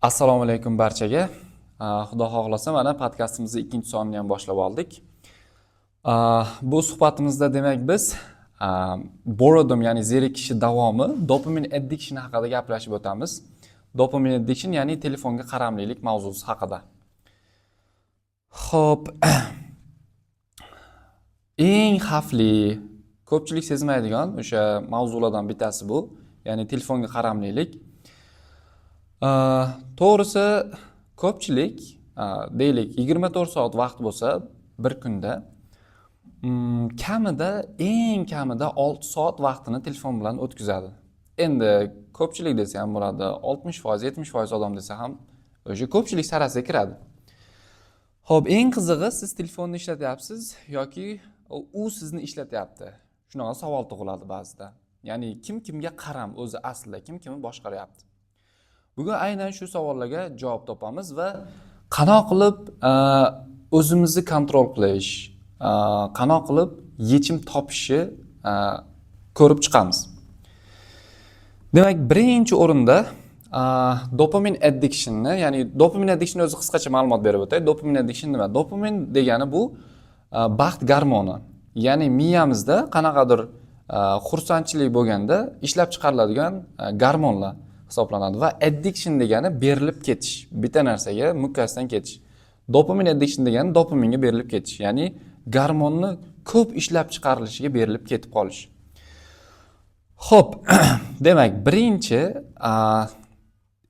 Assalomu alaykum barchaga. Xudo xohlasa, mana podkastimizni ikkinchi sonini ham boshlab oldik. Bu suhbatimizda, demak, biz boredom, ya'ni zerikishi davomi, dopamine addiction haqida gaplashib o'tamiz. Dopamine addiction, ya'ni telefonga qaramlilik mavzusi haqida. Xo'p, eng xavfli, ko'pchilik sezmaydigan o'sha mavzulardan bittasi bu, ya'ni telefonga qaramlilik. To'g'risi, ko'pchilik, deylik, 24 soat vaqt bo'lsa bir kunda, kamida, eng kamida 6 soat vaqtini telefon bilan o'tkazadi. Endi ko'pchilik desa ham bo'ladi, 60%, 70% odam desa ham o'sha ko'pchilik sarasiga kiradi. Xo'p, eng qizig'i, siz telefonni ishlatyapsiz yoki u sizni ishlatyapti? Shunaqa savol tug'iladi ba'zida. Ya'ni kim kimga qaram o'zi aslida, kim kimni boshqaryapti? Bugun aynan shu savollarga javob topamiz va qanaqa qilib o'zimizni контроль qilish, qanaqa qilib yechim topishni ko'rib chiqamiz. Demak, birinchi o'rinda dopamine addictionni, ya'ni dopamine addiction o'zi, qisqacha ma'lumot berib o'tay. Dopamine addiction nima? Dopamin degani bu baxt gormoni. Ya'ni miyamizda qanaqadir xursandchilik bo'lganda ishlab chiqariladigan gormonlar hisoblanadi va addiction degani berilib ketish, bitta narsaga mukkasidan ketish. Dopamine addiction degani dopaminga berilib ketish, ya'ni gormonni ko'p ishlab chiqarilishiga berilib ketib qolish. Xo'p, demak, birinchi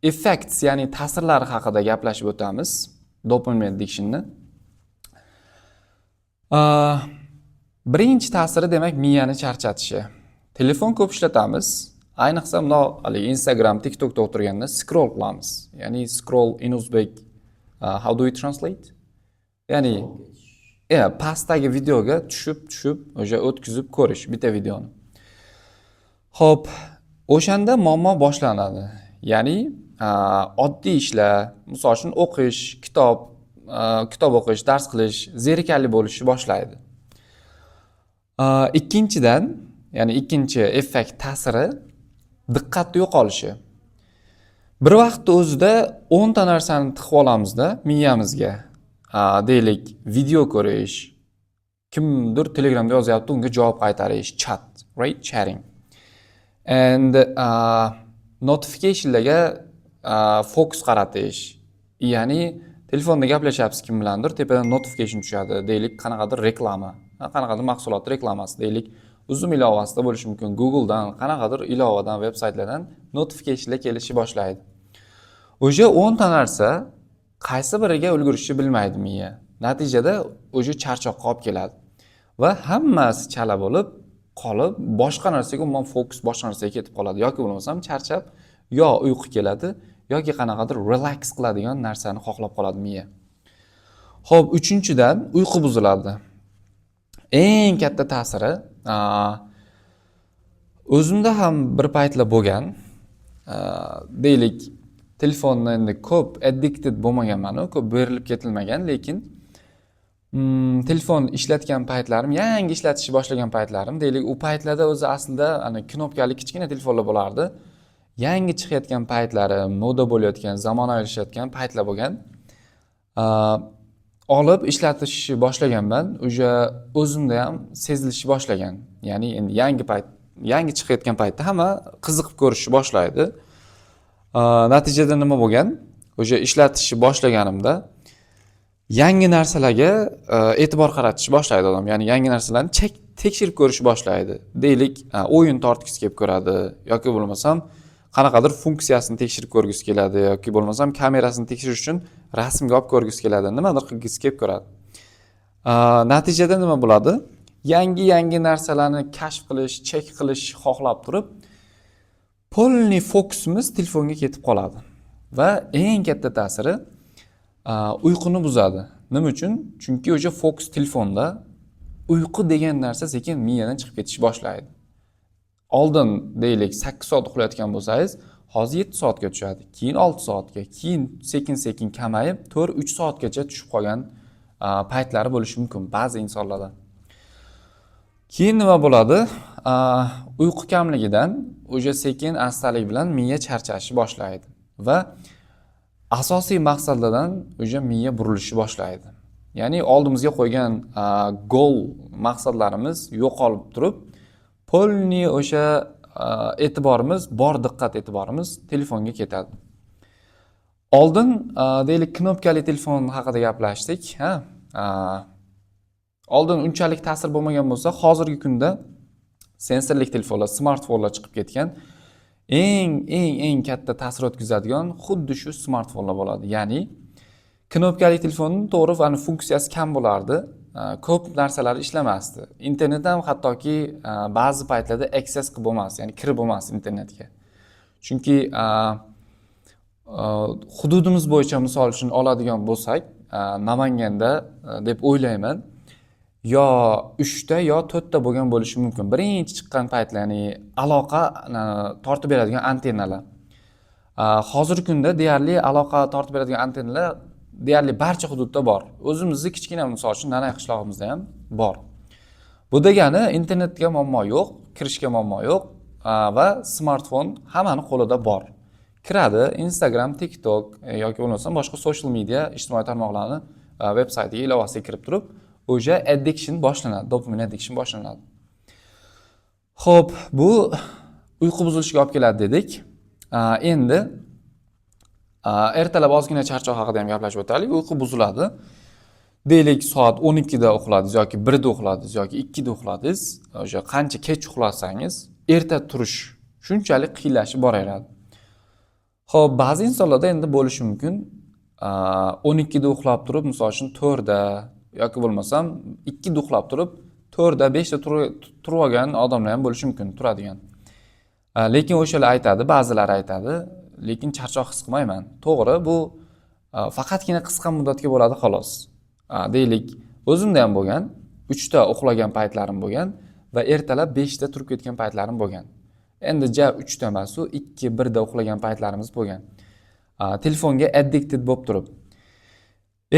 effects, ya'ni ta'sirlari haqida gaplashib o'tamiz dopamine addictionni. Birinchi ta'siri, demak, miyani charchatishi. Telefon ko'p ishlatamiz. Ayniqsa bundoq haligi Instagram, TikTokda o'tirganda scroll qilamiz. Ya'ni scroll in Uzbek, how do you translate? Ya'ni pastdagi videoga tushib tushib, o'sha o'tkazib ko'rish bitta videoni. Xo'p, o'shanda muammo boshlanadi. Ya'ni oddiy ishlar, misol uchun, o'qish, kitob o'qish, dars qilish zerikarli bo'lishni boshlaydi. Ikkinchidan, ya'ni ikkinchi effekt, ta'siri diqqatni yo'qolishi. Bir vaqtda o'zida 10 ta narsani tiqib olamizda miyamizga. Deylik, video ko'rish, kimdir Telegramda yozyapti, unga javob qaytarish, chat, right? Chatting. And notificationlarga fokus qaratish. Ya'ni telefonda gaplashyapsiz kim bilandir, tepadan notification tushadi, deylik, qanaqadir reklama, qanaqadir mahsulot reklamasi, deylik, Uzum ilovasida bo'lishi mumkin, Googledan, qanaqadir ilovadan, veb saytlardan notificationlar kelishni boshlaydi. O'sha 10 ta narsa, qaysi biriga ulgurishni bilmaydi miya. Natijada o'sha charchoqqa olib keladi. Va hammasi chala bo'lib qolib, boshqa narsaga umuman fokus boshqa narsaga ketib qoladi yoki bo'lmasam charchab, yo uyqu keladi yoki qanaqadir relax qiladigan narsani xohlab qoladi miya. Xo'p, uchinchidan, uyqu buziladi. Eng katta ta'siri, o'zimda ham bir paytlar bo'lgan. Deylik, telefonni endi ko'p addicted bo'lmaganman, ko'p berilib ketilmagan, lekin telefon ishlatgan paytlarim, yangi ishlatishni boshlagan paytlarim, deylik, u paytlarda o'zi aslida ana knopkali kichkina telefonlar bo'lardi. Yangi chiqayotgan paytlari, moda bo'layotgan, zamonaviylashayotgan paytlar bo'lgan. Olib ishlatishni boshlaganman, уже o'zimda ham sezilishni boshlagan. Ya'ni endi yangi payt, yangi chiqayotgan paytda hamma qiziqib ko'rishni boshlaydi. Natijada nima bo'lgan? O'sha ishlatishni boshlaganimda yangi narsalarga e'tibor qaratishni boshlaydi odam. Ya'ni yangi narsalarni tekshirib ko'rishni boshlaydi. Deylik, o'yin tortgisi kelib ko'radi yoki bo'lmasam qanaqadir funksiyasini tekshirib ko'rgisi keladi yoki bo'lmasam kamerasini tekshirish uchun rasmga olib ko'rgisi keladi, nimadir qilgisi kelib ko'radi. Natijada nima bo'ladi? Yangi yangi narsalarni kashf qilish, check qilish xohlab turib, полный fokusimiz telefonga ketib qoladi. Va eng katta ta'siri, uyquni buzadi. Nima uchun? Chunki o'sha fokus telefonda, uyqu degan narsa sekin miyadan chiqib ketishni boshlaydi. Oldin, deylik, 8 soat uxlayotgan bo'lsangiz, hozir 7 soatga tushadi, keyin 6 soatga, keyin sekin sekin kamayib 4-3 soatgacha tushib qolgan paytlari bo'lishi mumkin ba'zi insonlarda. Keyin nima bo'ladi? Uyqu kamligidan o'sha sekin astalik bilan miya charchashni boshlaydi va Asosiy maqsadlardan уже miya burilishni boshlaydi. Ya'ni oldimizga qo'ygan goal, maqsadlarimiz yo'qolib turib, полный o'sha e'tiborimiz, bor diqqat e'tiborimiz telefonga ketadi. Oldin, deylik, knopkali telefon haqida gaplashdik, ha. Oldin unchalik ta'sir bo'lmagan bo'lsa, hozirgi kunda sensorlik telefonlar, smartfonlar chiqib ketgan. Eng eng eng katta ta'sir o'tkazadigan xuddi shu smartfonlar bo'ladi. Ya'ni knopkali telefonni, to'g'ri, ani funksiyasi kam bo'lardi, ko'p narsalar ishlamasdi. Internet ham hattoki ba'zi paytlarda access qilib bo'lmasdi, ya'ni kirib bo'lmasdi internetga. Chunki hududimiz bo'yicha, misol uchun, oladigan bo'lsak, Namanganda deb o'ylayman, yo uchta, yo to'rtta bo'lgan bo'lishi mumkin birinchi chiqqan paytlar, ya'ni aloqa tortib beradigan antennalar. Hozirgi kunda deyarli aloqa tortib beradigan antennalar deyarli barcha hududda bor. O'zimizni kichkina, misol uchun, Nanay qishlog'imizda ham bor. Bu degani internetga muammo yo'q, kirishga muammo yo'q va smartfon hammani qo'lida bor. Kiradi Instagram, TikTok yoki bo'lmasam boshqa social media, ijtimoiy tarmoqlarni veb saytiga, ilovasiga kirib turib, уже addiction boshlanadi, dopamin addiction boshlanadi. Ho'p, bu uyqu buzilishiga olib keladi dedik. Endi ertalab ozgina charchoq haqida ham gaplashib o'taylik. Uyqu buziladi. Deylik, soat 12da uxladingiz yoki 1da uxladingiz yoki 2da uxladingiz, o'sha qancha kech uxlasangiz, erta turish shunchalik qiyinlashib boraveradi. Ho'p, ba'zi insonlarda endi bo'lishi mumkin, 12da uxlab turib, misol uchun, 4da yoki bo'lmasam 2da uxlab turib, 4da, 5da turib olgan odamlar ham bo'lishi mumkin, turadigan. Lekin o'shalar aytadi, ba'zilari aytadi, lekin charchoq his qilmayman. To'g'ri, bu faqatgina qisqa muddatga bo'ladi, xolos. Deylik, o'zimda ham bo'lgan, 3ta uxlagan paytlarim bo'lgan va ertalab 5da turib ketgan paytlarim bo'lgan. Endi ja 3ta emasu, 2, 1da uxlagan paytlarimiz bo'lgan. Telefonga addicted bo'lib turib.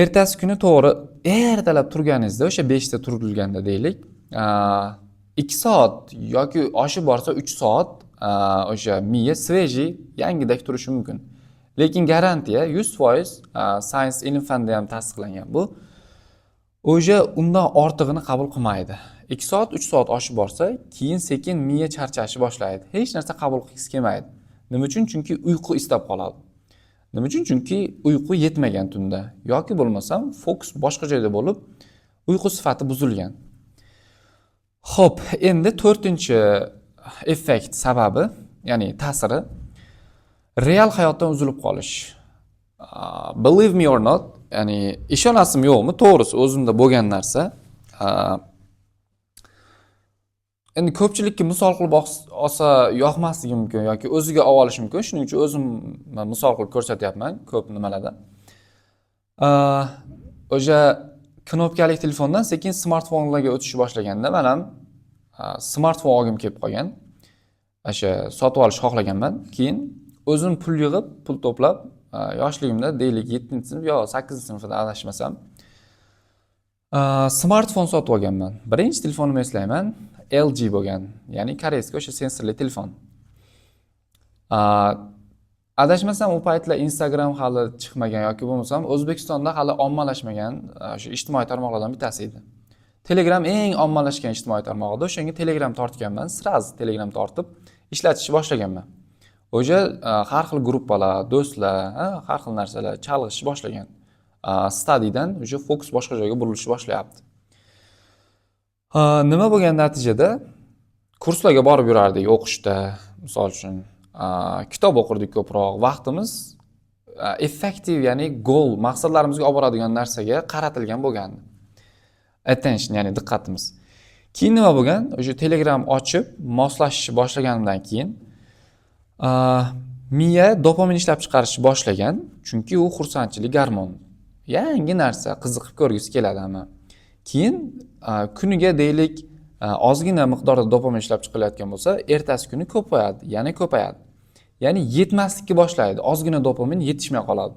Ertasi kuni, to'g'ri, ertalab turganingizda, o'sha 5da turilganda, deylik, 2 soat yoki oshib borsa 3 soat o'sha miya свежий, yangidek turishi mumkin. Lekin garantiya 100%, science, ilm fanda ham tasdiqlangan bu. O'sha undan ortig'ini qabul qilmaydi. 2 soat, 3 soat oshib borsa, keyin sekin miya charchashni boshlaydi. Hech narsa qabul qilgisi kelmaydi. Nima uchun? Chunki uyqu istab qoladi. Nima uchun? Chunki uyqu yetmagan tunda yoki bo'lmasam fokus boshqa joyda bo'lib, uyqu sifati buzilgan. Xo'p, endi to'rtinchi effekt sababi, ya'ni ta'siri real hayotdan uzilib qolish. Believe me or not, ya'ni ishonasizmi yo'qmi, to'g'risi o'zimda bo'lgan narsa. Endi ko'pchilikka misol qilib olsa yoqmasligi mumkin yoki o'ziga olib olishi mumkin. Shuning uchun o'zim misol qilib ko'rsatyapman ko'p nimalarda. O'sha knopkali telefondan sekin smartfonlarga o'tishni boshlaganda man ham smartfon olgim kelib qolgan. O'sha sotib olishni xohlaganman. Keyin o'zim pul yig'ib, pul to'plab, yoshligimda, deylik, 7-sinf yo 8-sinfda adashmasam, smartfon sotib olganman. Birinchi telefonimni eslayman, LG bo'lgan, ya'ni корейский o'sha sensorli telefon. Adashmasam, u paytlar Instagram hali chiqmagan yoki bo'lmasam O'zbekistonda hali ommalashmagan o'sha ijtimoiy tarmoqlardan bittasi edi. Telegram eng ommalashgan ijtimoiy tarmoq edi. O'shanga Telegram tortganman, сразу Telegram tortib ishlatishni boshlaganman. O'sha har xil gruppalar, do'stlar, har xil narsalar chalg'ishni boshlagan. Studydan уже fokus boshqa joyga burilishni boshlayapti. Nima bo'lgan natijada? Kurslarga borib yurardik o'qishda, misol uchun, kitob o'qirdik ko'proq. Vaqtimiz effektiv, ya'ni goal, maqsadlarimizga olib boradigan narsaga qaratilgan bo'lgandi. Attention, ya'ni diqqatimiz. Keyin nima bo'lgan? O'sha Telegram ochib, moslashishni boshlaganimdan keyin miya dopamin ishlab chiqarishni boshlagan, chunki u xursandchilik gormoni. Yangi narsa, qiziqib ko'rgisi keladi hamma. Keyin kuniga, deylik, ozgina miqdorda dopamin ishlab chiqarilayotgan bo'lsa, ertasi kuni ko'payadi, yana ko'payadi. Ya'ni yetmaslikka boshlaydi. Ozgina dopamin yetishmay qoladi.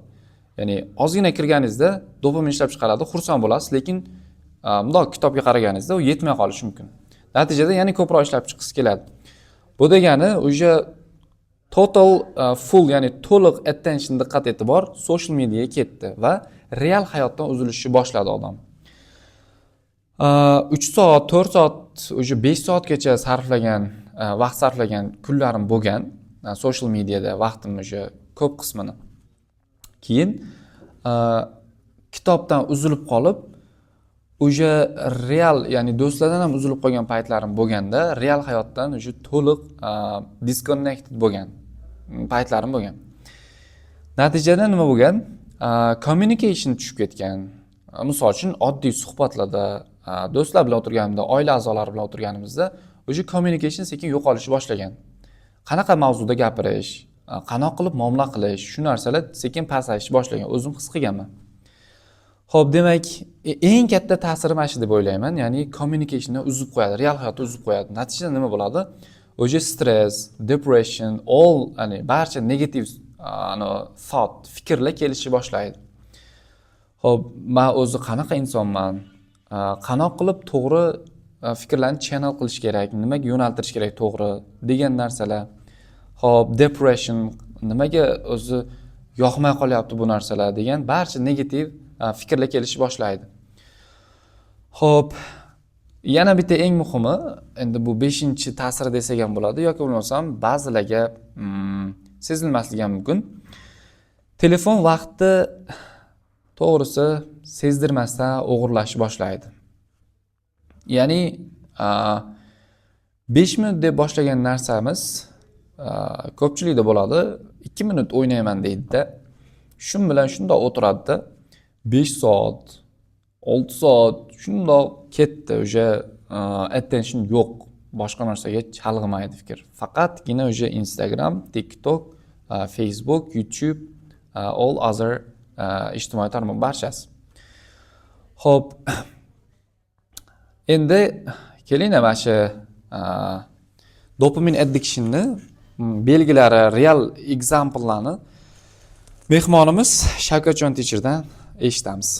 Ya'ni ozgina kirganingizda dopamin ishlab chiqaradi, xursand bo'lasiz, lekin bundoq kitobga qaraganingizda u yetmay qolishi mumkin. Natijada yana ko'proq ishlab chiqqisi keladi. Bu degani уже Total, full, ya'ni to'liq attention, diqqat e'tibor social mediaga ketdi va real hayotdan uzilishni boshladi odam. 3 soat, 4 soat, уже 5 soatgacha sarflagan, vaqt sarflagan kunlarim bo'lgan social mediada vaqtim уже ko'p qismini. Keyin kitobdan uzilib qolib, уже real, ya'ni do'stlardan ham uzilib qolgan paytlarim bo'lganda, real hayotdan уже to'liq disconnected bo'lgan paytlarim bo'lgan. Natijada nima bo'lgan? Communication tushib ketgan. Misol uchun, oddiy suhbatlarda, do'stlar bilan o'tirganimda, oila a'zolari bilan o'tirganimizda уже communication sekin yo'qolishni boshlagan. Qanaqa mavzuda gapirish, qanaqa qilib muomala qilish, shu narsalar sekin pasayishni boshlagan, o'zim his qilganman. Ho'p, demak, eng katta ta'siri mana shu deb o'ylayman, ya'ni communicationni uzib qo'yadi, real hayotni uzib qo'yadi. Natijada nima bo'ladi? Уже stress, depression, all, ya'ni barcha negative thought, fikrlar kelishni boshlaydi. Ho'p, man o'zi qanaqa insonman, qanaqa qilib to'g'ri fikrlarni channel qilish kerak, nimaga yo'naltirish kerak to'g'ri degan narsalar. Ho'p, depression, nimaga o'zi yoqmay qolyapti bu narsalar degan barcha negativ fikrlar kelishni boshlaydi. Ho'p, yana bitta eng muhimi, endi bu beshinchi ta'siri desak ham bo'ladi yoki bo'lmasam ba'zilarga sezilmasligi ham mumkin. Telefon vaqtni, to'g'risi, sezdirmasdan o'g'irlashni boshlaydi. Ya'ni 5 minut deb boshlagan narsamiz, ko'pchilikda bo'ladi, 2 minut o'ynayman deydida, shu bilan shundoq o'tiradida, 5 soat, 6 soat shundoq ketdi. Уже attention yo'q, boshqa narsaga chalg'imaydi fikr, faqatgina уже Instagram, TikTok, Facebook, YouTube, all other ijtimoiy tarmoq barchasi. Ho'p, endi kelinglar, mana shu dopamin addictionni belgilari, real examplelarni mehmonimiz Shavkatjon teacherdan eshitamiz.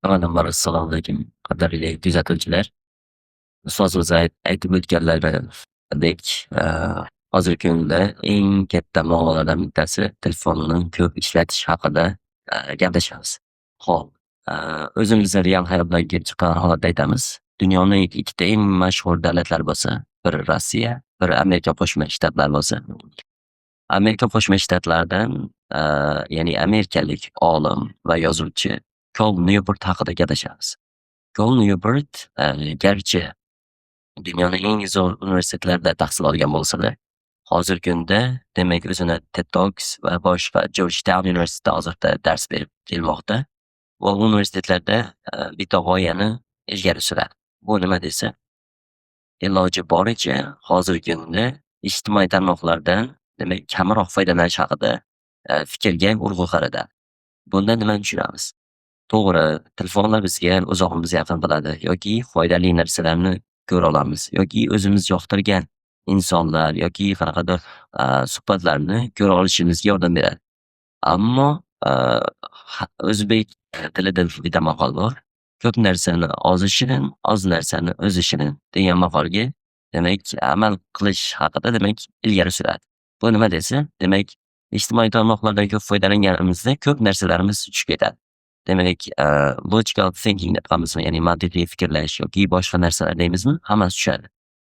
Avvalambor, assalomu alaykum, qadrli kuzatuvchilar. Ustozimiz aytib o'tganlaridek, hozirgi kunda eng katta muammolardan bittasi telefonni ko'p ishlatish haqida gaplashamiz. Ho'p, o'zimizni real hayotdan kelib chiqqan holatda aytamiz. Dunyoni ikkita eng mashhur davlatlari bo'lsa, biri Rossiya, biri Amerika Qo'shma Shtatlari bo'lsa. Amerika Qo'shma Shtatlaridan, ya'ni amerikalik olim va yozuvchi Kol Nyuport haqida gaplashamiz. Kol Nyuport, garchi dunyoni eng zo'r universitetlarida tahsil olgan bo'lsa-da, hozirgi kunda, demak, o'zini TED Talks va boshqa Georgetown universitetida hozirda dars berib kelmoqda. Va u universitetlarda bitta g'oyani ilgari suradi. Bu nima desa, iloji boricha hozirgi kunda ijtimoiy tarmoqlardan, demak, kamroq foydalanish haqida fikrga urg'u qaratadi. Bundan nimani tushunamiz? To'g'ri, telefonlar bizga uzog'imizni yaqin qiladi yoki foydali narsalarni ko'ra olamiz yoki o'zimiz yoqtirgan insonlar yoki qanaqadir suhbatlarni ko'ra olishimizga yordam beradi. Ammo o'zbek tilida bitta maqol bor: "Ko'p narsani ozi shirin, oz narsani o'zi shirin" degan maqolga, demak, amal qilish haqida, demak, ilgari suradi. Bu nima desa, demak, ijtimoiy tarmoqlardan ko'p foydalanganimizda ko'p narsalarimiz tushib ketadi. Demak, logical thinking deb qo'yamizmi, ya'ni mantiqiy fikrlash yoki boshqa narsalar deymizmi, hammasi tushadi.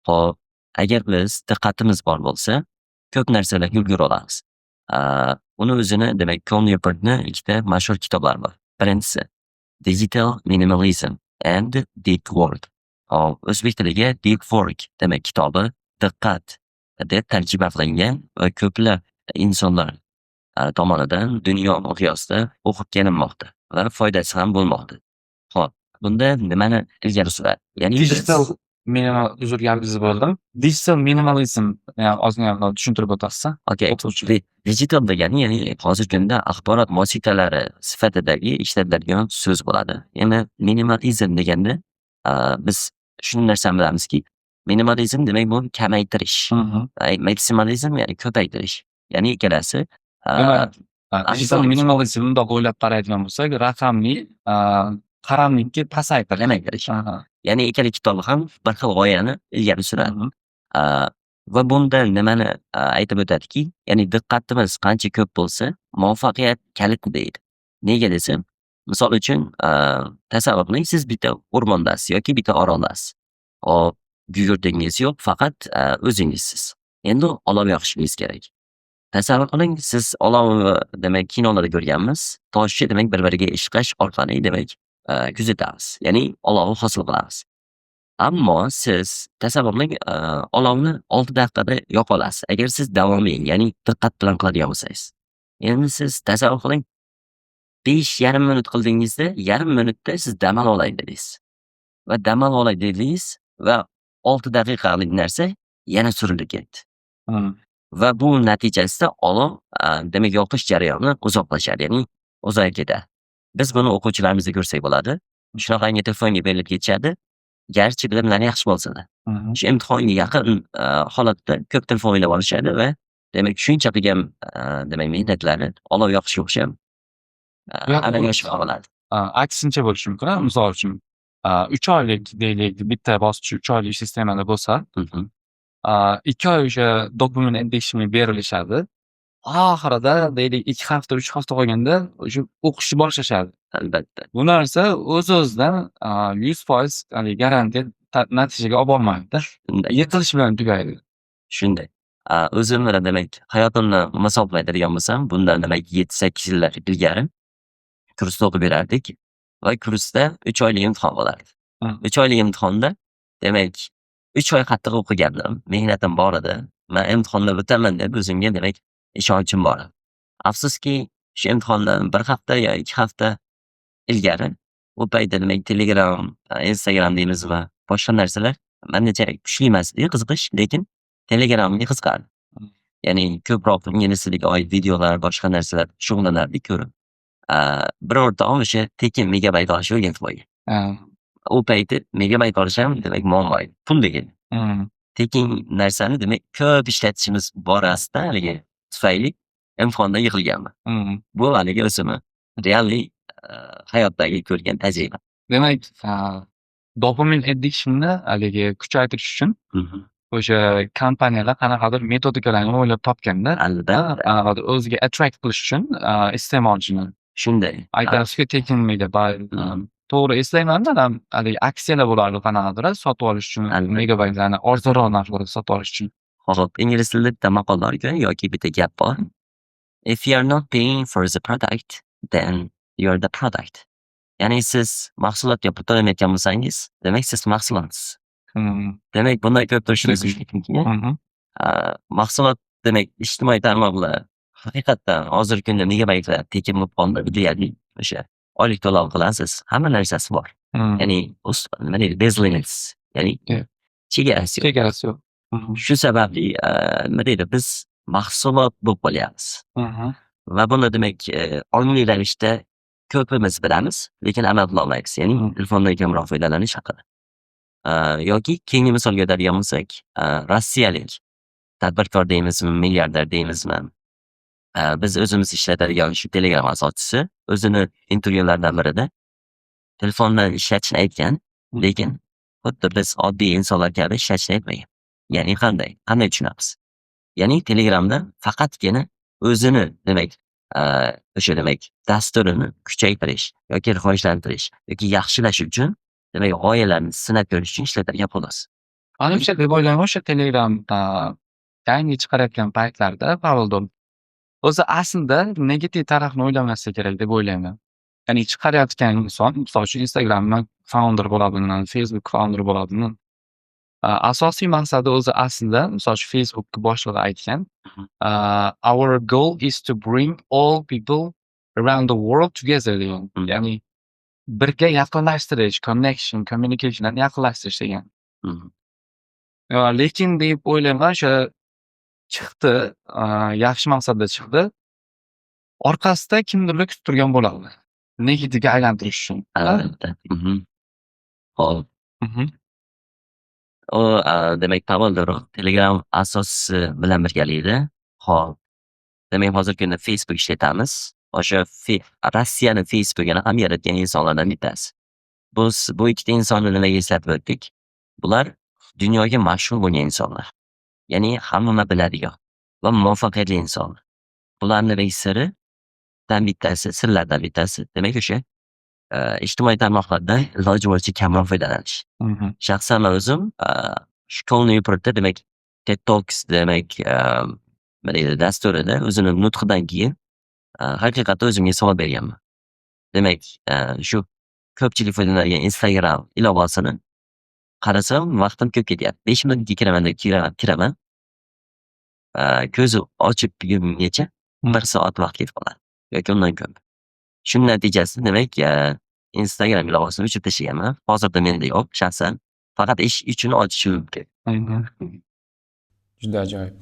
Ho'p, agar biz diqqatimiz bor bo'lsa, ko'p narsalarga ulgura olamiz. Uni o'zini, demak, Kol Nyuportni ikkita mashhur kitoblari bor. Birinchisi Digital Minimalism and Deep Work. Hop, o'zbek tiliga Deep Work, demak, kitobi "Diqqat" deb tarjima qilingan va ko'plab insonlar tomonidan dunyo miqyosida o'qib kelinmoqda va foydasi ham bo'lmoqda. Ho'p, bunda nimani ilgari suradi? Ya'ni biz Digital minimal, uzr, gapingizni bo'ldim. Digital minimalizm ozgina tushuntirib o'tasiz. Okay. O'quvchi. Digital degani, ya'ni hozirgi kunda axborot vositalari sifatidagi ishlatiladigan so'z bo'ladi. Endi minimalizm deganda biz shu narsani bilamizki, minimalizm, demak, bu kamaytirish. Maksimalizm, ya'ni ko'paytirish. Ya'ni ikkalasi Demak, digital minimalizm bundoq o'ylab qaraydigan bo'lsak, raqamli qaramlikka pasaytirish. Kamaytirish. Aha. Ya'ni ikkala kitobi ham bir xil g'oyani ilgari suradi. Va bunda nimani aytib o'tadiki, ya'ni diqqatimiz qancha ko'p bo'lsa, muvaffaqiyat kaliti deydi. Nega desa, misol uchun, tasavvur qiling, siz bitta o'rmondasiz yoki bitta oroldasiz. Hop, gugurtingiz yo'q, faqat o'zingizsiz. Endi olov yoqishingiz kerak. Tasavvur qiling, siz olovni, demak, kinolarda ko'rganmiz. Toshni, demak, bir-biriga ishqash orqali, demak, kuzatamiz. Ya'ni olovni hosil qilamiz. Ammo siz tasavvur qiling, olovni 6 daqiqada yoqa olasiz. Agar siz davomiy, ya'ni diqqat bilan qiladigan bo'lsangiz. Endi siz tasavvur qiling, 5,5 minut qildingizda, yarim minutda siz dam olay dedingiz. Va dam olay dedingiz va 6 daqiqalik narsa yana surilib ketdi. Va bu natijasida olov, demak, yoqish jarayoni uzoqlashadi, ya'ni uzayib ketadi. Biz buni o'quvchilarimizda ko'rsak bo'ladi. Shunaqangi telefonga berilib ketishadi. Garchi bilimlari yaxshi bo'lsa-da. Shu imtihonga yaqin holatda ko'p telefon o'ynab olishadi va, demak, shuncha qilgan, demak, mehnatlari olov yoqishga o'xshab amalga oshmay qoladi. Aksincha bo'lishi mumkin, a? Misol uchun, 3 oylik deylik, bitta bosqich 3 oylik sistemada bo'lsa, 2 oy o'sha dopamin addictionga berilishadi. Oxirida, deylik, 2 hafta, 3 hafta qolganda o'sha o'qishni boshlashadi. Albatta. Bu narsa o'z-o'zidan 100% haligi garantiya natijaga olib bormaydida. Shunday. Yiqilish bilan tugaydi. Shunday. O'zimni, demak, hayotimni misol qilib aytadigan bo'lsam, bundan, demak, 7-8 yillar ilgari kursda o'qib berardik va kursda 3 oylik imtihon bo'lardi. 3 oylik imtihonda, demak, 3 oy qattiq o'qigandim, mehnatim bor edi. Man imtihondan o'taman deb o'zimga, demak, ishonchim bor edi. Afsuski, shu imtihondan 1 hafta yo 2 hafta ilgari u paytda, demak, Telegram, Instagram deymizmi, boshqa narsalar mandacha kuchli emas edi qiziqish, lekin Telegramga qiziqardim. Ya'ni ko'proq ingliz tiliga oid videolar, boshqa narsalar shug'ullanardik ko'rib. Bir o'rtog'im o'sha tekin megabayt olishni o'rgatib qo'ygan. U payti megabayt olish ham, demak, muammo edi. Pul degani. Tekin narsani, demak, ko'p ishlatishimiz borasida haligi tufayli imtihonda yiqilganman. Bu haligi o'zimni реальный hayotdagi ko'rgan tajribam. Demak, dopamin addictionni haligi kuchaytirish uchun o'sha kompaniyalar qanaqadir metodikalarni o'ylab topganda, Albatta. qanaqadir o'ziga attract qilish uchun iste'molchini. Shunday. Aytasizki, tekin megabayt. To'g'ri eslaymanda, haligi aksiyalar bo'lardi qanaqadir, sotib olish uchun Albatta. megabaytlarni arzonroq narxlarda sotib olish uchun. Hop, ingliz tilida bitta maqol bor-ku yoki bitta gap bor. "If you are not paying for the product, then you are the product." Ya'ni siz mahsulotga pul to'lamayotgan bo'lsangiz, demak, siz mahsulotsiz. Demak, bundan ko'rib turishimiz mumkinki, mahsulot, demak, ijtimoiy tarmoqlar haqiqatdan hozirgi kunda megabaytlar tekin bo'lib qoldi deyarli. O'sha oylik to'lov qilasiz, hamma narsasi bor. Ya'ni nima deydi, bez limits, ya'ni chegarasi yo'q. Chegarasi yo'q. Shu sababli, nima deydi, biz mahsulot bo'lib qolyapmiz. Va buni, demak, ongli ravishda ko'pimiz bilamiz, lekin amal qilolmaymiz. Ya'ni telefondan kamroq foydalanish haqida. Yoki keyingi misolga o'tadigan bo'lsak, rossiyalik tadbirkor deymizmi, milliarder deymizmi, biz o'zimiz ishlatadigan shu Telegram asoschisi o'zini intervyularidan birida telefondan ishlatishni aytgan, lekin xuddi biz oddiy insonlar kabi ishlatishni aytmagan. Ya'ni qanday? Qanday tushunamiz? Ya'ni Telegramda faqatgina o'zini, demak, o'sha, demak, dasturini kuchaytirish yoki rivojlantirish yoki yaxshilash uchun, demak, g'oyalarni sinab ko'rish uchun ishlatadigan xolos. Manimcha, deb o'ylayman, o'sha Telegram yangi chiqarayotgan paytlarida Pavel Durov o'zi aslida negativ tarafini o'ylamasa kerak deb o'ylayman. Ya'ni chiqarayotgan inson, misol uchun, Instagramni founder bo'ladimi, Facebook founder bo'ladimi? Asosiy maqsadi o'zi aslida, misol uchun, Facebook boshlig'i aytgan, "Our goal is to bring all people around the world together" degan. Ya'ni birga yaqinlashtirish, connection, communicationlarni yaqinlashtirish degan. Lekin deb o'ylayman, o'sha chiqdi, yaxshi maqsadda chiqdi. Orqasida kimdirlar kutib turgan bo'ladi. Negativga aylantirish uchun. Albatta. Hop. U, demak, Pavel Durov Telegram asoschisi bilan birgalikda, hop, demak, hozirgi kunda Facebook ishlatamiz. O'sha Rossiyani Facebook'ini ham yaratgan insonlardan bittasi. Biz bu ikkita insonni nimaga eslatib o'tdik? Bular dunyoga mashhur bo'lgan insonlar. Ya'ni hamma biladigan va muvaffaqiyatli inson. Bularni demak siridan bittasi, sirlardan bittasi, demak, o'sha ijtimoiy tarmoqlardan iloji boricha kamroq foydalanish. Shaxsan man o'zim школьный paytda, demak, TED Talks, demak, nima deydi, dasturida o'zini nutqidan keyin haqiqatda o'zimga savol berganman. Demak, shu ko'pchilik foydalanadigan Instagram ilovasini qarasam, vaqtim ko'p ketyapti. 5 minutga kiraman deb kiraman. Ko'zni ochib yumgungacha bir soat vaqt ketib qoladi yoki undan ko'p. Shuni natijasida, demak, Instagram ilovasini o'chirib tashlaganman. Hozirda menda yo'q shaxsan. Faqat ish uchun ochishim mumkin. Juda ajoyib,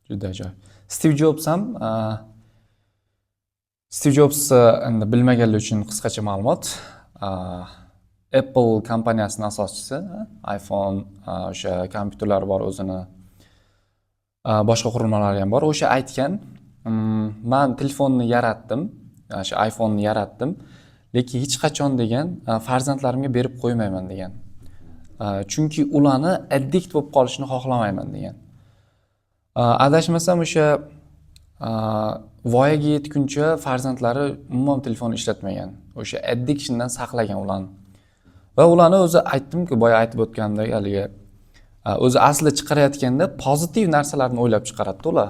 juda ajoyib. Stiv Jobs ham, Stiv Jobs, endi bilmaganlar uchun qisqacha ma'lumot. Apple kompaniyasini asoschisi, iPhone, o'sha kompyuterlari bor o'zini, boshqa qurilmalari ham bor. O'sha aytgan: "Man telefonni yaratdim, o'sha iPhoneni yaratdim, lekin hech qachon", degan, "farzandlarimga berib qo'ymayman", degan. "Chunki ularni addict bo'lib qolishini xohlamayman", degan. Adashmasam, o'sha voyaga yetguncha farzandlari umuman telefon ishlatmagan. O'sha addictiondan saqlagan ularni. Va ularni o'zi, aytdimku, boya aytib o'tgandek, haligi o'zi aslida chiqarayotganda pozitiv narsalarni o'ylab chiqaradida ular.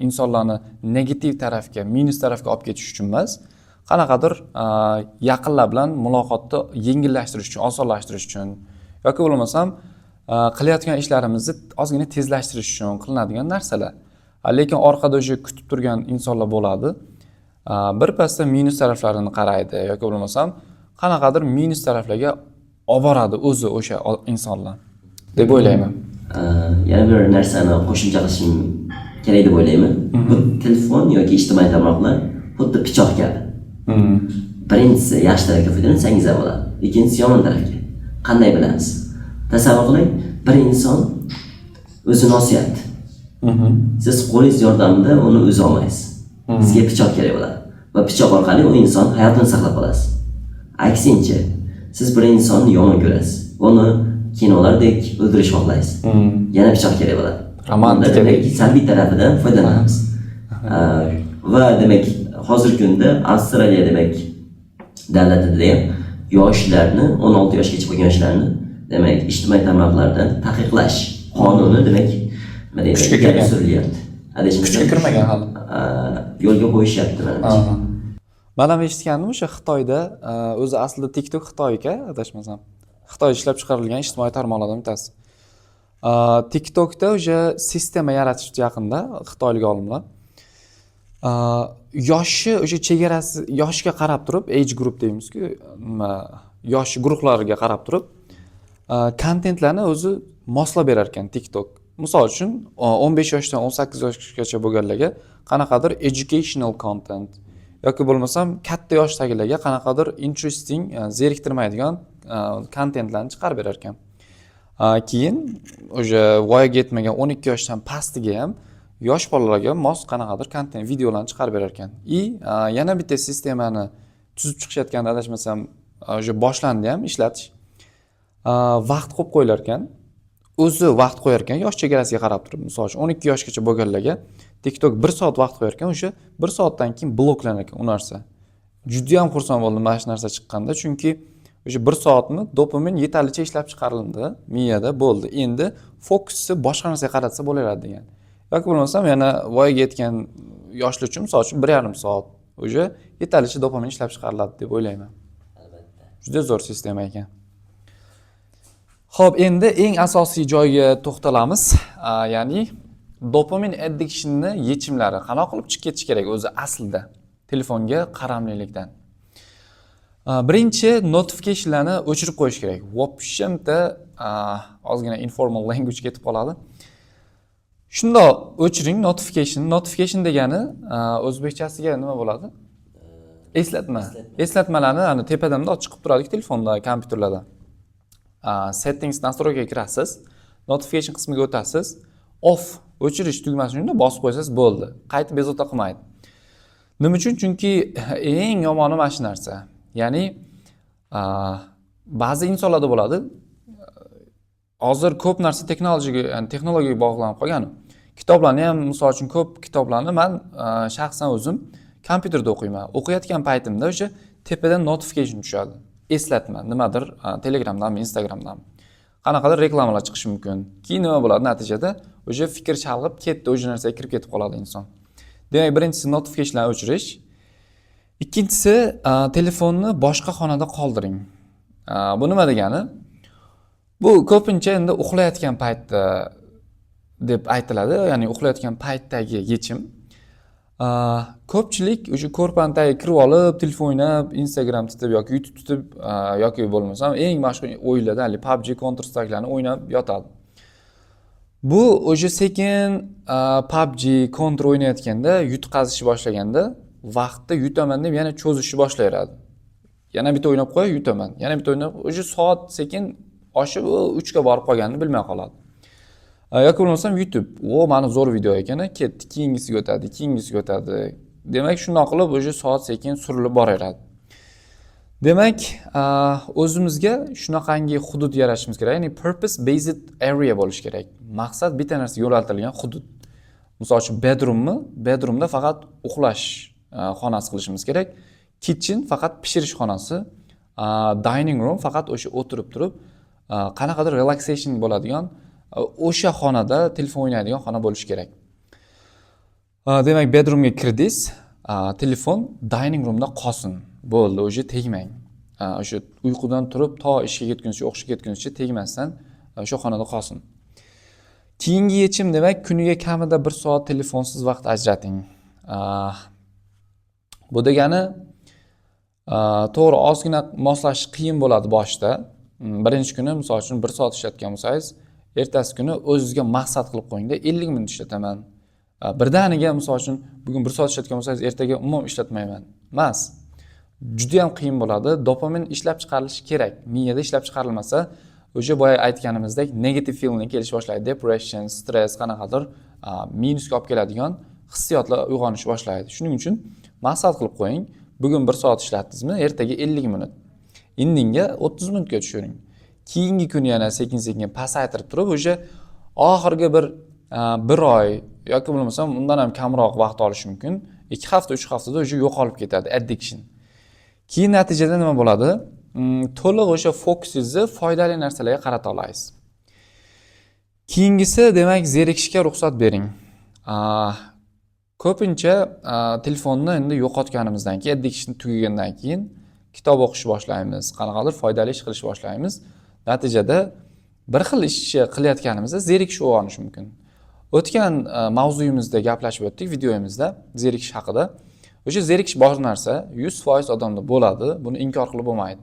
Insonlarni negativ tarafga, minus tarafga olib ketish uchun emas, qanaqadir yaqinlar bilan muloqotni yengillashtirish uchun, osonlashtirish uchun yoki bo'lmasam qilayotgan ishlarimizni ozgina tezlashtirish uchun qilinadigan narsalar. Lekin orqada o'sha kutib turgan insonlar bo'ladi. Birpasda minus taraflarini qaraydi yoki bo'lmasam qanaqadir minus taraflarga olib boradi o'zi o'sha insonlar deb o'ylayman. Yana bir narsani qo'shimcha qilishim kerak deb o'ylayman. Bu telefon yoki ijtimoiy tarmoqlar xuddi pichoq kabi. Birinchisi, yaxshi tarafga foydalansangiz ham bo'ladi. Ikkinchisi, yomon tarafga. Qanday bilamiz? Tasavvur qiling, bir inson o'zini osyapti. Siz qo'lingiz yordamida uni uza olmaysiz. Sizga pichoq kerak bo'ladi. Va pichoq orqali u inson hayotini saqlab qolasiz. Aksincha, siz bir insonni yomon ko'rasiz. Va uni kinolardek o'ldirish xohlaysiz. Yana pichoq kerak bo'ladi. Romantika. Unda, demak, salbiy tarafidan foydalanamiz. Va demak, hozirgi kunda Avstraliya, demak, davlatida ham yoshlarni, 16 yoshgacha bo'lgan yoshlarni, demak, ijtimoiy tarmoqlardan taqiqlash qonuni, demak, nima deydi, Kuchga ilgari kirgan. surilyapti. Adashmasam, Kuchga kirmagan hali. Yo'lga qo'yishyapti manimcha. Man ham eshitgandim, o'sha Xitoyda, o'zi aslida TikTok Xitoyga, adashmasam. Xitoy ishlab chiqarilgan ijtimoiy tarmoqlardan bittasi. TikTokda o'sha sistema yaratishdi yaqinda xitoylik olimlar. Yoshi o'sha chegarasi, yoshga qarab turib, age group deymizku, nima, yosh guruhlariga qarab turib, kontentlarni o'zi moslab berar ekan TikTok. Misol uchun, 15 yoshdan 18 yoshgacha bo'lganlarga qanaqadir educational content yoki bo'lmasam katta yoshdagilarga qanaqadir interesting, zeriktirmaydigan kontentlarni chiqarib berar ekan. Keyin o'sha voyaga yetmagan, 12 yoshdan pastiga ham, yosh bolalarga mos qanaqadir kontent, videolarni chiqarib berar ekan. И yana bitta sistemani tuzib chiqishayotganda, adashmasam, o'sha boshlandi ham ishlatish. Vaqt qo'yib qo'yilar ekan. O'zi vaqt qo'yar ekan yosh chegarasiga qarab turib. Misol uchun, 12 yoshgacha bo'lganlarga TikTok 1 soat vaqt qo'yar ekan, o'sha 1 soatdan keyin bloklanar ekan u narsa. Judayam xursand bo'ldim mana shu narsa chiqqanda, chunki o'sha 1 soatni dopamin yetarlicha ishlab chiqarildi miyada, bo'ldi. Endi fokusni boshqa narsaga qaratsa bo'laveradi degan. Yoki bo'lmasam yana voyaga yetgan yoshlar uchun, misol uchun, 1,5 soat уже yetarlicha dopamin ishlab chiqariladi deb o'ylayman. Albatta. Juda zo'r sistema ekan. Xo'p, endi eng asosiy joyga to'xtalamiz. Ya'ni dopamin addictionni yechimlari. Qanaqa qilib chiqib ketish kerak o'zi aslida telefonga qaramlilikdan? Birinchi, notificationlarni o'chirib qo'yish kerak. В общем-то, ozgina informal language ketib qoladi. Shundoq o'chiring notification. Notification degani o'zbekchasiga nima bo'ladi? Eslatma. Eslatmalarni ana tepadan bundoq chiqib turadi telefonda, kompyuterlarda. Settings, настройка ga kirasiz, notification qismiga o'tasiz, off, o'chirish tugmasini shundoq bosib qo'ysangiz bo'ldi. Qaytib bezovta qilmaydi. Nima uchun? Chunki eng yomoni mana shu narsa. Ya'ni ba'zi insonlarda bo'ladi. Hozir ko'p narsa texnologiyaga, ya'ni texnologiyaga bog'lanib qolgan. Kitoblarni ham, misol uchun, ko'p kitoblarni man shaxsan o'zim kompyuterda o'qiyman. O'qiyotgan paytimda o'sha tepadan notification tushadi, eslatma, nimadir, Telegramdanmi, Instagramdanmi, qanaqadir reklamalar chiqishi mumkin. Keyin nima bo'ladi natijada? O'sha fikr chalg'ib ketdi, o'sha narsaga kirib ketib qoladi inson. Demak, birinchisi notificationlarni o'chirish. Ikkinchisi, telefonni boshqa xonada qoldiring. Bu nima degani? Bu ko'pincha endi uxlayotgan paytda deb aytiladi, ya'ni uxlayotgan paytdagi yechim. Ko'pchilik o'sha ko'rpani tagiga kirib olib, telefon o'ynab, Instagram tutib yoki YouTube tutib yoki bo'lmasam eng mashhur o'yinlardan haligi PUBG, Counter Strikelarni o'ynab yotadi. Bu o'sha sekin PUBG, Counter o'ynayotganda, yutqazishni boshlaganda, vaqtda yutaman deb yana cho'zishni boshlayveradi. Yana bitta o'ynab qo'y, yutaman, yana bitta o'ynab, o'sha soat sekin oshib, u 3ga borib qolganini bilmay qoladi. Yoki bo'lmasam YouTube, o, mani zo'r video ekan, ketdi, keyingisiga o'tadi, keyingisiga o'tadi. Demak, shundoq qilib o'sha soat sekin surilib boraveradi. Demak, o'zimizga shunaqangi hudud yaratishimiz kerak, ya'ni purpose based area bo'lishi kerak, maqsad bitta narsaga yo'naltirilgan hudud. Misol uchun, bedroomni, bedroomda faqat uxlash xonasi qilishimiz kerak, kitchen faqat pishirish xonasi, dining room faqat o'sha o'tirib turib qanaqadir relaxation bo'ladigan, o'sha xonada telefon o'ynaydigan xona bo'lishi kerak. Demak, bedroomga kirdingiz, telefon dining roomda qolsin, bo'ldi, уже tegmang. O'sha uyqudan turib to ishga ketguncha, o'qishga ketguncha tegmasdan o'sha xonada qolsin. Keyingi yechim, demak, kuniga kamida bir soat telefonsiz vaqt ajrating. Bu degani, to'g'ri, ozgina moslashish qiyin bo'ladi boshida. Birinchi kuni, misol uchun, bir soat ishlatgan bo'lsangiz, ertasi kuni o'zizga maqsad qilib qo'yingda, 50 minut ishlataman. Birdaniga, misol uchun, bugun bir soat ishlatgan bo'lsangiz, ertaga umuman ishlatmayman emas, judayam qiyin bo'ladi. Dopamin ishlab chiqarilishi kerak. Miyada ishlab chiqarilmasa, o'sha boya aytganimizdek negative feeling kelish boshlaydi, depression, stress, qanaqadir minusga olib keladigan hissiyotlar uyg'onishni boshlaydi. Shuning uchun maqsad qilib qo'ying: bugun bir soat ishlatdingizmi, ertaga 50 minut, indinga 30 minutga tushiring. Keyingi kuni yana sekin sekin pasaytirib turib, o'sha oxirgi bir oy yoki bo'lmasam undan ham kamroq vaqt olishi mumkin, 2 hafta, 3 haftada уже yo'qolib ketadi addiction. Keyin natijada nima bo'ladi? To'liq o'sha fokusingizni foydali narsalarga qarata olasiz. Keyingisi, demak, zerikishga ruxsat bering. Ko'pincha telefonni endi yo'qotganimizdan keyin, addiction tugagandan keyin kitob o'qishni boshlaymiz, qanaqadir foydali ish qilishni boshlaymiz. Natijada bir xil ishni qilayotganimizda zerikish uyg'onishi mumkin. O'tgan mavzuyimizda gaplashib o'tdik, videomizda zerikish haqida. O'sha zerikish bor narsa, 100% odamda bo'ladi, buni inkor qilib bo'lmaydi.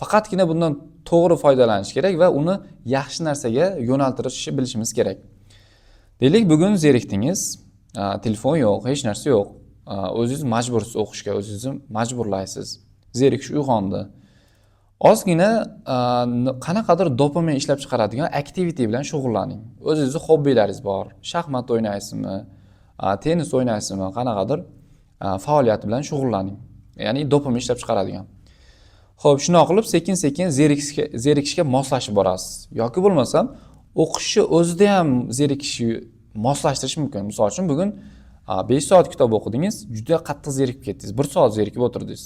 Faqatgina bundan to'g'ri foydalanish kerak va uni yaxshi narsaga yo'naltirishni bilishimiz kerak. Deylik, bugun zerikdingiz, telefon yo'q, hech narsa yo'q, o'zingiz majbursiz o'qishga, o'zingizni majburlaysiz, zerikish uyg'ondi. Ozgina qanaqadir dopamin ishlab chiqaradigan activity bilan shug'ullaning. O'zingizni hobbilaringiz bor, shaxmat o'ynaysizmi, tennis o'ynaysizmi, qanaqadir faoliyat bilan shug'ullaning, ya'ni dopamin ishlab chiqaradigan. Ho'p, shunaqa qilib sekin sekin zerikishga moslashib borasiz. Yoki bo'lmasam o'qishni o'zida ham zerikishni moslashtirish mumkin. Misol uchun, bugun 5 soat kitob o'qidingiz, juda qattiq zerikib ketdingiz, bir soat zerikib o'tirdingiz.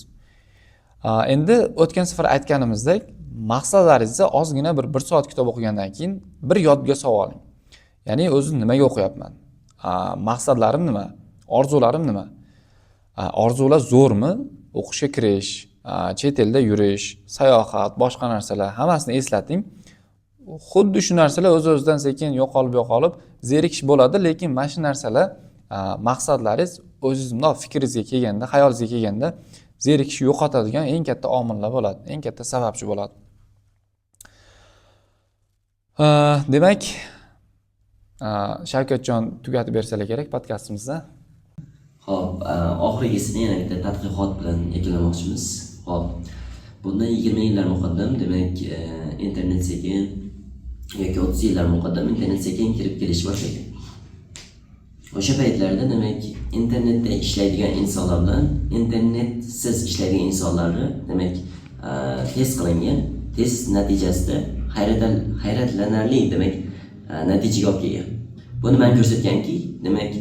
Endi o'tgan safar aytganimizdek, maqsadlaringizni ozgina bir soat kitob o'qigandan keyin bir yodga solib oling, ya'ni o'zim nimaga o'qiyapman, maqsadlarim nima, orzularim nima? Orzular zo'rmi? O'qishga kirish, chet elda yurish, sayohat, boshqa narsalar, hammasini eslating. Xuddi shu narsalar o'z o'zidan sekin yo'qolib yo'qolib zerikish bo'ladi. Lekin mana shu narsalar, maqsadlaringiz o'zingiz bundoq fikringizga kelganda, xayolingizga kelganda, zerikishni yo'qotadigan eng katta omillar bo'ladi, eng katta sababchi bo'ladi. Demak, Shavkatjon tugatib bersalar kerak podkastimizni. Ho'p, oxirgisini yana bitta tadqiqot bilan yakunlamoqchimiz. Ho'p, bundan 20 yillar muqaddam, demak, internet sekin yoki 30 yillar muqaddam internet sekin kirib kelish boshlagan. O'sha paytlarda, demak, internetda ishlaydigan insonlar bilan internetsiz ishlaydigan insonlarni, demak, test qilingan. Test natijasida Hayratlanarli, demak, natijaga olib kelgan. Bu nimani ko'rsatganki, demak,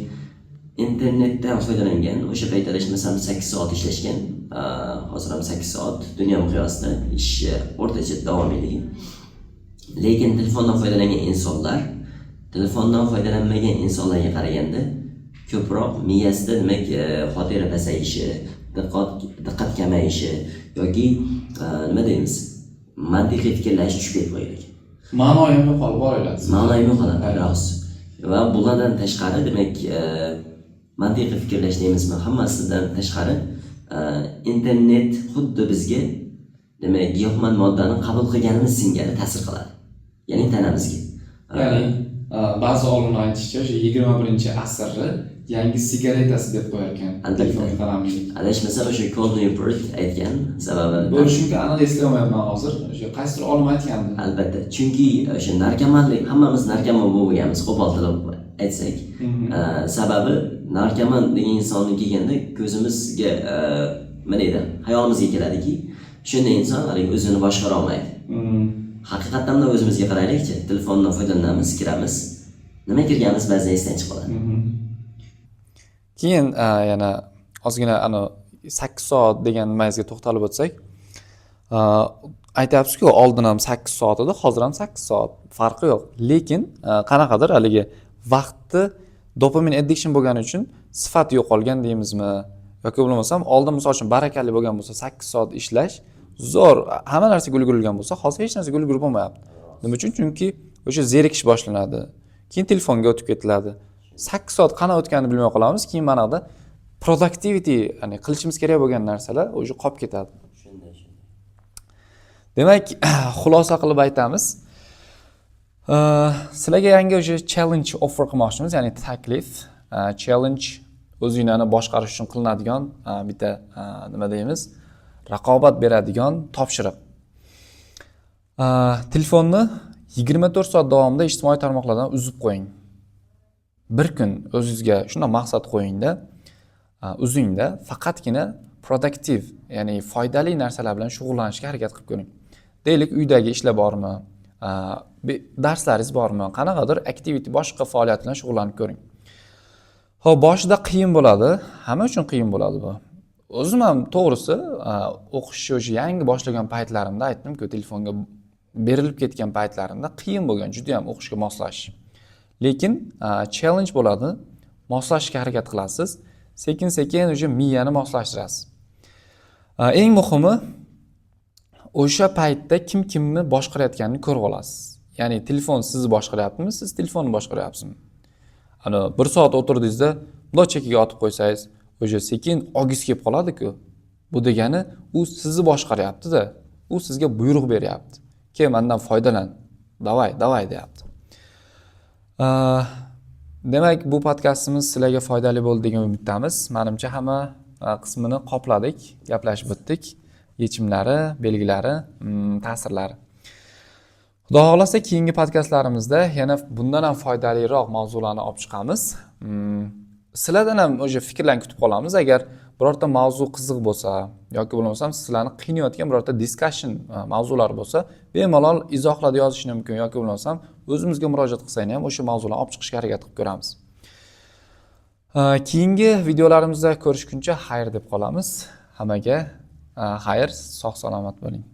internetdan foydalangan o'sha payt, adashmasam, 8 soat ishlashgan. Hozir ham 8 soat dunyo miqyosida ish o'rtacha davomiyligi, lekin telefondan foydalangan insonlar telefondan foydalanmagan insonlarga qaraganda ko'proq miyasida, demak, xotira pasayishi, diqqat kamayishi yoki nima deymiz, mantiqiy fikrlash tushib ketib qolgan ekan. Ma'no ham yo'qolib boriladi. Ma'no ham yo'qoladi, rost. Va bulardan tashqari, demak, mantiqiy fikrlash deymizmi, hammasidan tashqari, internet xuddi bizga, demak, giyohvand moddani qabul qilganimiz singari ta'sir qiladi, ya'ni tanamizga. Ya'ni ba'zi olimlar aytishicha, o'sha 21-asrni yangi sigaretasi deb qo'yar ekan telefonga qaramlik. Adashmasam, o'sha Cal Newport aytgan, sababi Bo'lishi mumkin, aniq eslolmayapman hozir. O'sha qaysidir olim aytgandi. Albatta, chunki o'sha narkomanlik, hammamiz narkoman bo'lganmiz, qo'pol tilib aytsak. Sababi narkoman degan insonni kelganda ko'zimizga, nima deydi, hayolimizga keladiki, shunday inson haligi o'zini boshqara olmaydi. Haqiqatdan da o'zimizga qaraylikchi, telefondan foydalanamiz, kiramiz, nima kirganimiz ba'zan esdan chiqib qoladi. Keyin yana ozgina ani 8 soat degan nimangizga to'xtalib o'tsak, aytyapsizku, oldin ham 8 soat edi, hozir ham 8 soat, farqi yo'q. Lekin qanaqadir haligi vaqtni dopamin addiction bo'lgani uchun sifati yo'qolgan deymizmi yoki bo'lmasam oldin, misol uchun, barakali bo'lgan bo'lsa, 8 soat ishlash zo'r, hamma narsaga ulgurilgan bo'lsa, hozir hech narsaga ulgurib bo'lmayapti. Nima uchun? Chunki o'sha zerikish boshlanadi, keyin telefonga o'tib ketiladi, 8 soat qanaqa o'tganini bilmay qolamiz. Keyin mana yoqda productivity, ya'ni qilishimiz kerak bo'lgan narsalar уже qolib ketadi. Shunday. Demak, xulosa qilib aytamiz. Sizlarga yangi o'sha challenge offer qilmoqchimiz, ya'ni taklif. Challenge o'zinglarni boshqarish uchun qilinadigan bitta, nima deymiz, raqobat beradigan topshiriq. Telefonni 24 soat davomida ijtimoiy tarmoqlardan uzib qo'ying. Bir kun o'zingizga shunday maqsad qo'yingda, uzingda, faqatgina produktiv, ya'ni foydali narsalar bilan shug'ullanishga harakat qilib ko'ring. Deylik, uydagi ishlar bormi, darslaringiz bormi, qanaqadir activity, boshqa faoliyat bilan shug'ullanib ko'ring. Ho'p, boshida qiyin bo'ladi, hamma uchun qiyin bo'ladi bu. O'zim ham, to'g'risi, o'qishni o'sha yangi boshlagan paytlarimda, aytdimku, telefonga berilib ketgan paytlarimda qiyin bo'lgan judayam o'qishga moslashish. Lekin challenge bo'ladi, moslashishga harakat qilasiz, sekin sekin уже miyani moslashtirasiz. Eng muhimi, o'sha paytda kim kimni boshqarayotganini ko'rib olasiz. Ya'ni telefon sizni boshqaryaptimi, siz telefonni boshqaryapsizmi? Ana bir soat o'tirdingizda, bundoq chekkaga otib qo'ysangiz, o'sha sekin olgingiz kelib qoladiku. Bu degani u sizni boshqaryaptida, u sizga buyruq beryapti, "Kel, mandan foydalan, давай, давай", deyapti. Demak, bu podkastimiz sizlarga foydali bo'ldi degan umiddamiz. Manimcha, hamma qismini qopladik, gaplashib o'tdik, yechimlari, belgilari, ta'sirlari. Xudo xohlasa, keyingi podkastlarimizda yana bundan ham foydaliroq mavzularni olib chiqamiz. Sizlardan ham o'sha fikrlarni kutib qolamiz. Agar birorta mavzu qiziq bo'lsa yoki bo'lmasam sizlarni qiynayotgan birorta discussion mavzular bo'lsa, bemalol izohlarda yozishni mumkin yoki bo'lmasam o'zimizga murojaat qilsanglar ham, o'sha mavzularni olib chiqishga harakat qilib ko'ramiz. Keyingi videolarimizda ko'rishguncha xayr deb qolamiz. Hammaga xayr, sog' salomat bo'ling.